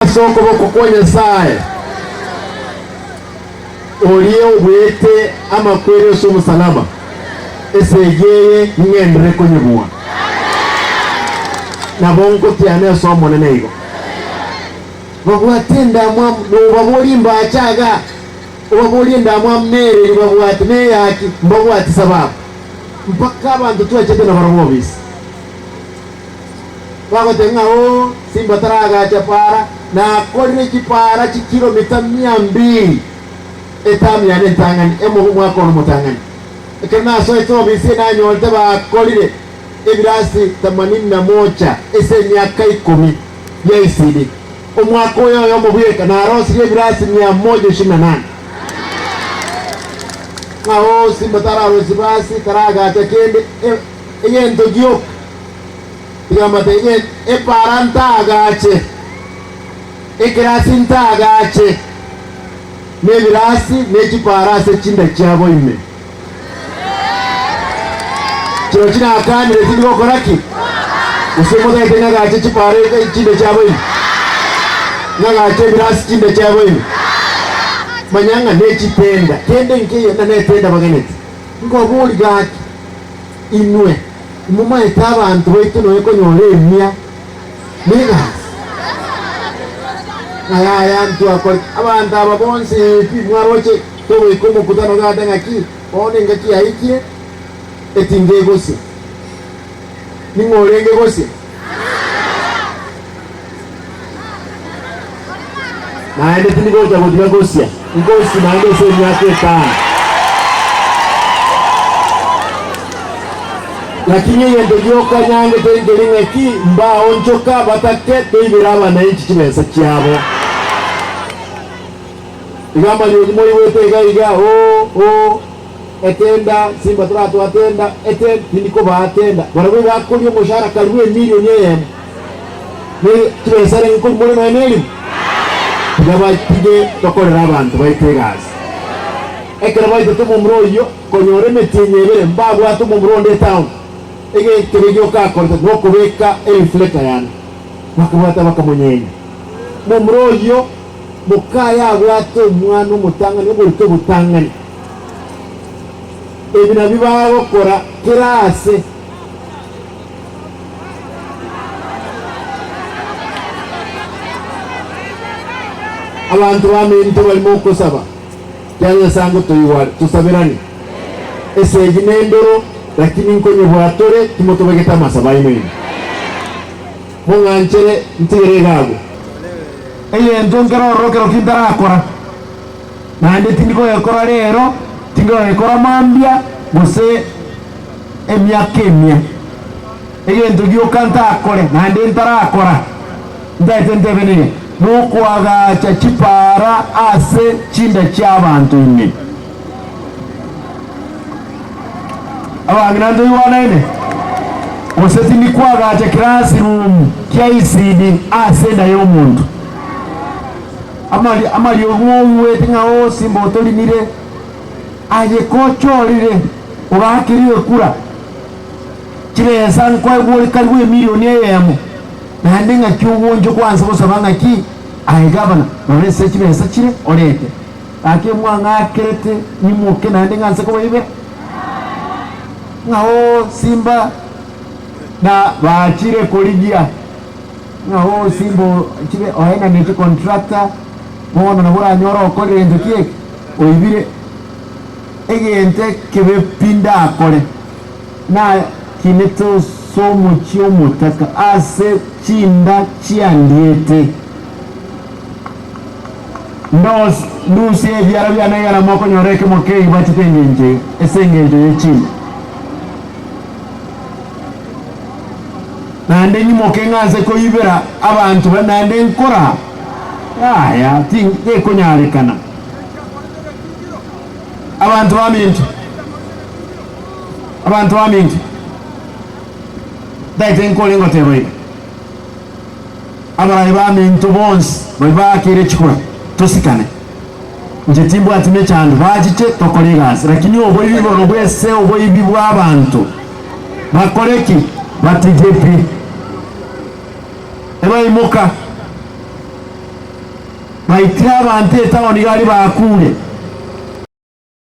Ase okoboko kwa Nyasae, oria obuete amakweri ase omosalaba, esegi eye ning'enderere konyebua. Nabo ngotiana ase Omonene igo. Babwate endamwamu, nobaborie mbache igaa, obaborie endamwamu nere eria babwate, neyaki, mbabwati sababu. Mpaka abanto twachete nabarabwo obisi. Bagoteba ng'a oo, Simba taragacha para, nakorire chipara chikilomita mia mbili etamu yane entang'ani, omwaka one omotang'ani. Ekero nasoete obisi nanyorete bakorire ebirasi themanini na moja ase emiaka ikomi bia ECD. Omwaka oyo oyomo bweka narosirie ebirasi mia moja ishirini na nane. Ng'a oo, Simba tararosia basi, taragacha kende, egento gioka. Tiga mbatebie, epaara ntaagache, ekerasi ntaagache, na ebirasi ne chipaara ase chinda chiabo ime. Chirochio nakanire tindi gokora ki? Gose motagete ng'agache chipaara chinda chiabo ime? Ng'agache ebirasi chinda chiabo ime? Manya ng'a nechitenda, kende nkeiyo ng'a netenda bageneti. Nkoboria gaki, inwe Imomaete abanto baito nonya konyora emia negasi. Ng'a yaya ntwakore abanto aba bonsi pi mwaroche togoika omokutano gata ng'aki bono engaki yaikire etinga egosia. Ning'o orenge gosia? Naende tindi gocha gotiga gosia, ngosie naende ase emiaka etano. Lakini egento gioka nyangete nkeri ng'aki mbaonchoka batake toibere abananchi chibesa chiabo. Iga amariogi moigwete iga iga oo oo etenda simba toratwatenda ete tindi kobaatenda barabwo ibakoria omoshahara karibu emilioni eyemo. Ne chibesa renge korwa more nonya nerimo, tiga batige tokorere abanto baito egasi. Ekero baitete omomura oyio konyora emetienyi ebere mbabwate omomura onde etown, egento keria gioka akorete nokobeka ereflector yane. Bakabwata bakamonyenya. Momura oyio mokaye abwate omwana omotang'ani oborito obotang'ani. Ebi nabio bagokora kera ase. Abanto baminto barimo okosaba, kia Nyasae ngotoigware, tosaberane. Esegi nendoro, lakini nkonyebua tore, timotobegete amasabo aino ime. Mong'anchere ntigere iga agwo. Egento nkere ororo kero ki ntarakora, naende tindi koyekora rero, tindi koyekora mambia, gose emiaka emia. Egento gioka ntakore, naende ntarakora, ntaete ntebe niga, nokoagacha chipaara ase chinda chi'abanto ime. Abang'ina ntoigwanaine? Gose tindi koagacha classroom kia ECD ase enda y'omonto. Amari amariogi ng'oigwete ng'a oo simba otorimire, aye kochorire ogaakire ekura. Chibesa nkoegwa ore karibu emilioni eyemo, naende ng'aki ogoncha kwansa gosaba ng'aki aye gavana, rora ase chibesa chire orete. Gaki mwang'akerete nyimoke naende ng'anse kobaibera? Ng'a oo simba na bachire korigia ng'a oo simba chibe oenane chicontractor bono nabo oranyore okorire gento ki eke oibire egento ekebe pi ndakore. Nakinete ase omochie omotaka ase chinda chiandiete. Ndusie ebiara biane iga namokonyora ekemo keibachete engencho iga, ase engencho ye chinda. Naende nyimoke ng'anse koibera abanto baria naende nkora? Yaya, tekonyarekana. Abanto baminto. Abanto baminto, ntaete nkore ngoteba iga, abarai baminto bonsi baria baakeire chikura, tosikane. Inche timbwati mechando, bachiche tokore egasi, lakini oboibi bono bw'ese oboibi bw'abanto bakore ki? Batige pi. Ebaimoka. Baitire abanto etaoni iga aria bakure.